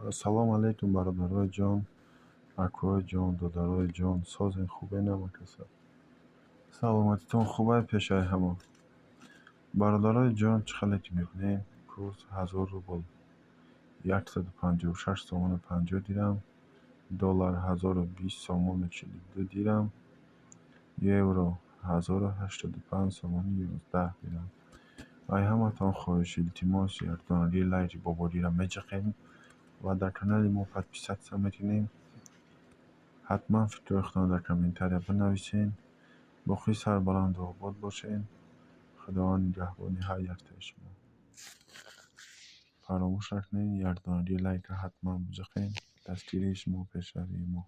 Ассалому алайкум, бародарои ҷон, акои ҷон, додарои ҷон, созен, хубен ҳама каса? Саломатитон хубай пешаи ҳама. Бародарои ҷон, чӣ хеле ки мебинем, курс 1000 рубл 156 сомону 50 дирам, доллар 1020 сомону 42 дирам, евро 1085 сомону 11 дирам. Ай ҳаматон хоҳиш, илтимос, якдонаги лайки бобогиро меҷиқем ва дар канали мо подписаться мекунем. Ҳатман фикрҳои худро дар комментария бинависен. Боқӣ сарбаланду обод бошед. Худованд нигаҳбони ҳар яктаи шумо. Фаромӯш накунед, якдонаги лайкро ҳатман биҷиқед. Дастгирии шумо пешравии мо.